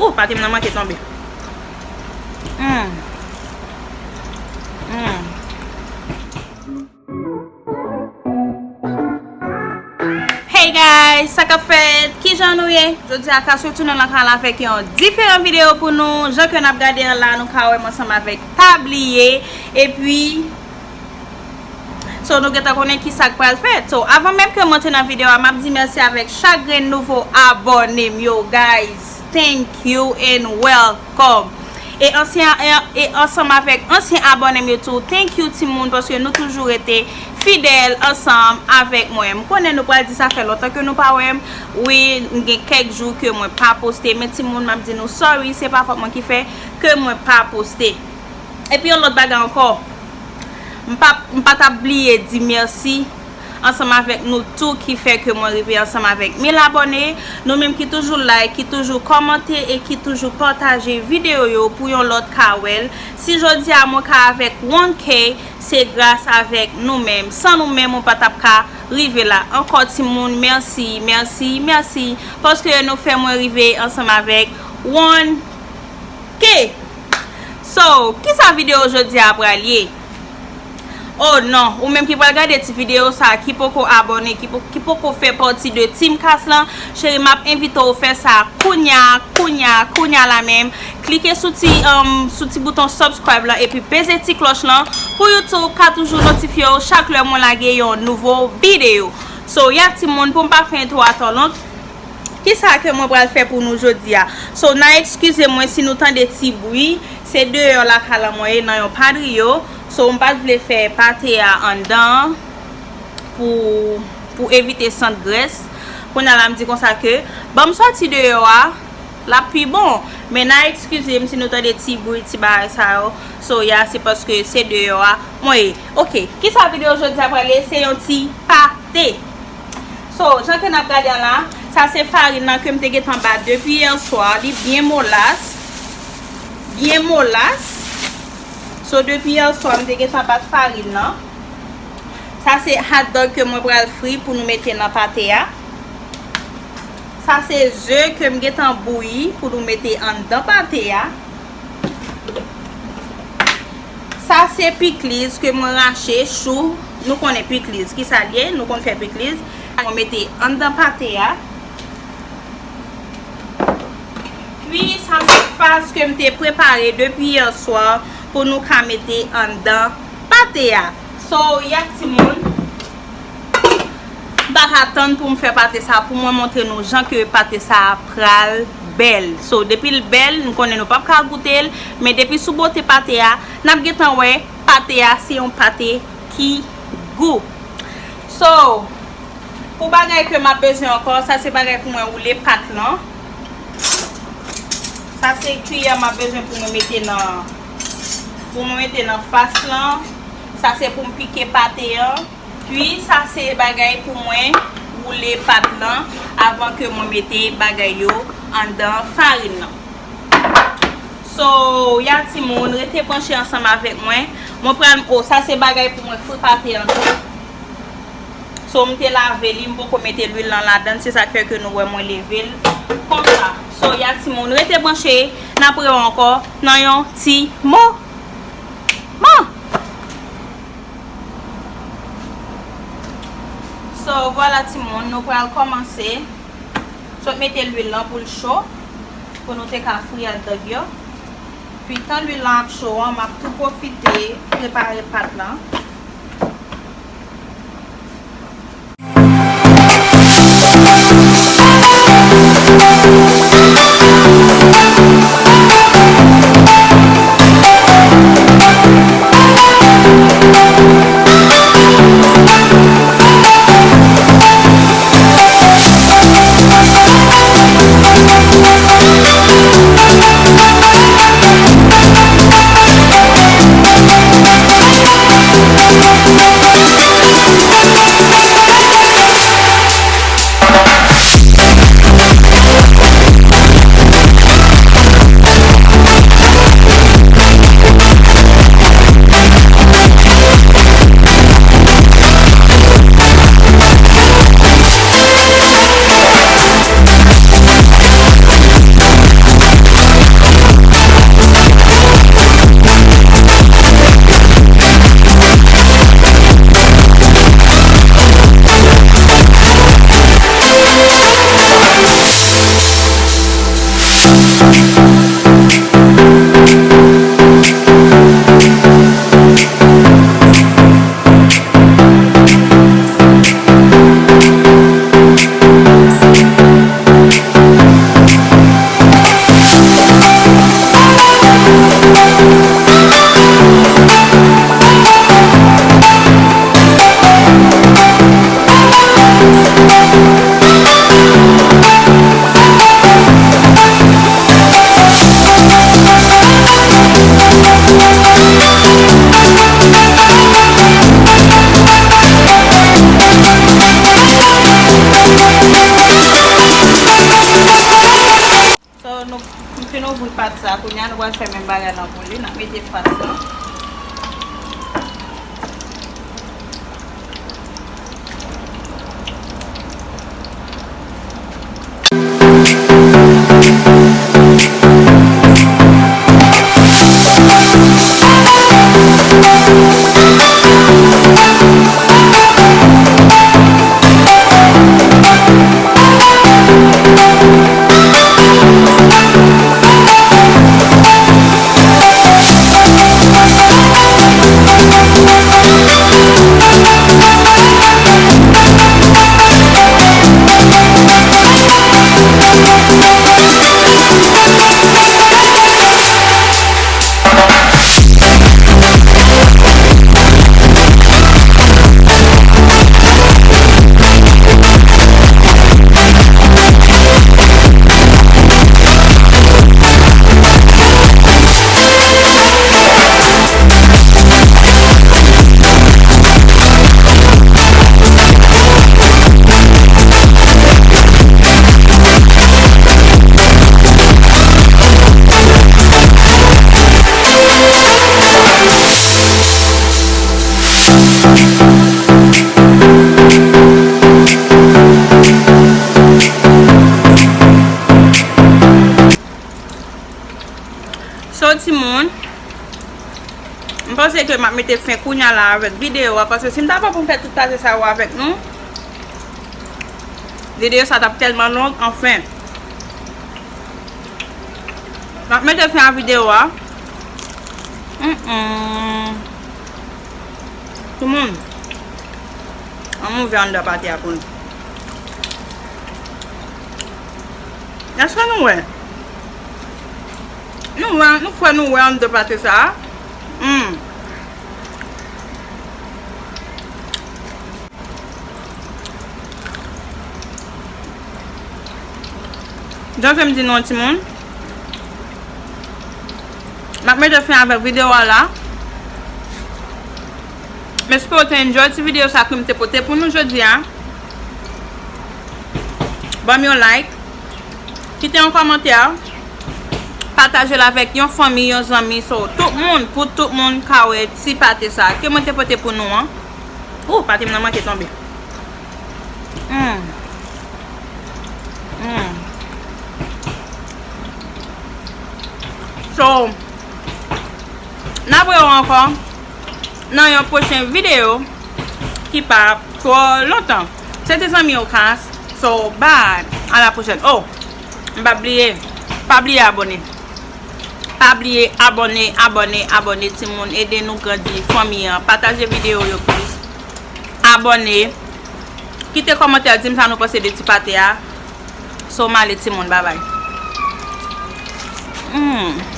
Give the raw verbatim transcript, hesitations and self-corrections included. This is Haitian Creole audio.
Oh, pate m nan manke tonbe. Mm. Mm. Hey guys, sa k ap fèt? Kijan nou ye? Jodi a ka soti nan lakay la avèk yon diferan videyo pou nou. Jan ke n ap gade an la, nou ka wè m ansanm avèk Tabliye. Epi, so nou gentan konnen ki sa k pral fèt. So, avan menm ke m antre nan videyo a, m ap di mèsi avèk chak grenn nouvo abòne m yo, guys. Thank you and welcome. E ansyen, e, e ansanm avèk ansyen abòne m yo tou, thank you timoun, paske nou toujou rete fidèl ansanm avèk mwen. M konnen nou pral di sa fè lontan ke nou pa wè m. Wi, m gen kèk jou ke mwen pa poste, men timoun, m ap di nou sorry, se pa fòt mwen ki fè ke mwen pa poste. Epi yon lòt bagay ankò, m pa, m pa t ap bliye di mèsi ansanm avèk nou tou ki fè ke mwen rive ansanm avèk mil abòne. Nou menm ki toujou like, ki toujou kòmante e ki toujou pataje videyo yo pou yon lòt ka wè l. Si jodi a mwen ka avèk one K, se gras avèk nou menm. San nou menm, mwen pa t ap ka rive la. Ankò timoun, mèsi, mèsi, mèsi, paske nou fè mwen rive ansanm avèk one K. So, kisa videyo jodi a pral ye? Oh non, ou menm ki pral gade ti videyo sa, ki poko abòne, ki po-, ki poko fè pati de Team Kas lan, cheri, m ap envite w fè sa kounya, kounya, kounya la menm. Klike sou ti, um, sou ti bouton subscribe lan epi peze ti klòch lan pou YouTube ka toujou notifye w chak lè mwen lage yon nouvo videyo. So, ya timoun, pou m pa fè entwo a twò long, kisa ke mwen pral fè pou nou jodi a? So, n a eskize mwen si nou tande ti bri, se deyò lakay la mwen ye nan yon padriyo. So, m pa t vle fè pate a anndan pou, pou evite sant grès. Kounye a la, m di konsa ke, ban m sòti deyò a, l ap pi bon. Men n a eskize m si nou tande ti bri, ti bagay sa yo. So, ya, se paske se deyò a mwen ye. Oke, kisa videyo jodi a pral ye? Se yon ti pate. So, jan ke n ap gade an la, sa se farin nan ke m te gentan bat depi yè swa. Li byen molas. Byen molas. So, depi yè swa, m te gentan bat farin nan. Sa se hot dog ke mwen pral fri pou nou mete nan pate a. Sa se ze ke m gentan bouyi pou nou mete anndan pate a. Sa se pikliz ke mwen rache, chou. Nou konnen pikliz, kisa l ye? Nou konn fè pikliz. Mwen mete anndan pate a. Pi, sa se fas ke m te prepare depi yè swa pou nou ka mete anndan pate a. So, ya timoun, m pa ka tann pou m fè pate sa, pou mwen montre nou jan ke pate sa pral bèl. So, depi l bèl, m konnen nou p ap ka goute l, men depi sou bote pate a, n ap gentan wè pate a se yon pate ki gou. So, pou bagay ke m ap bezwen ankò, sa se bagay pou mwen woule pat lan. Sa se kiyè m ap bezwen pou mwen mete nan, pou mwen mete nan fas lan. Sa se pou m pike pate an. Pi, sa se bagay pou mwen woule pat lan avan ke mwen mete bagay yo anndan farin nan. So, ya timoun, rete branche ansanm avèk mwen. Mwen pral, oh, sa se bagay pou mwen fri pate an tou. So, m te lave li, m poko mete lwil lan ladann, se sa k fè ke nou wè mwen leve l konsa. So, ya timoun, rete branche, n ap rewè ankò nan yon ti moman. So, vwala timoun, nou pral kòmanse. Sot mete lwil lan pou l cho, pou nou te ka fri hot dog yo. Pi tan lwil lan ap cho an, m ap tou pwofite prepare pat lan. So, nou, nou fin ouvri pat sa. Kounye a, nou pral fè menm bagay lan pou li. N ap mete fas lan. So, timoun, m panse ke m ap mete fen kounye a la avèk videyo a, paske si m ta pran pou m fè tout pase sa yo avèk nou, videyo sa t ap tèlman long, anfen. M ap mete fen a videyo a. Mm, mm. Timoun, ann ouvè anndan pate a pou nou. Èske nou wè? Nou wè, nou kwè nou wè anndan pate sa a? Hmm. Jan ke m di nou, timoun, m ap mete fen avèk videyo a la. M espere w te enjoy ti videyo sa ke m te pote pou nou jodi a. Ban m yon like, kite yon kòmantè, pataje l avèk yon fanmi, yon zanmi, so tout moun, pou tout moun ka wè ti pate sa ke mwen te pote pou nou an. Ou, pate m nan manke tonbe. Mm. Mm. So, n ap wè w ankò nan yon pwochen videyo ki pa twò lontan. Se te zanmi w Kas. So, bye. A la pwochèn. Oh, m pa bliye. Pa bliye abòne. Pa bliye abòne, abòne, abòne, timoun. Ede nou grandi fanmi an. Pataje videyo yo plis. Abòne. Kite kòmantè, di m sa nou panse de ti pate a. So, m ale, timoun. Babay. Mm.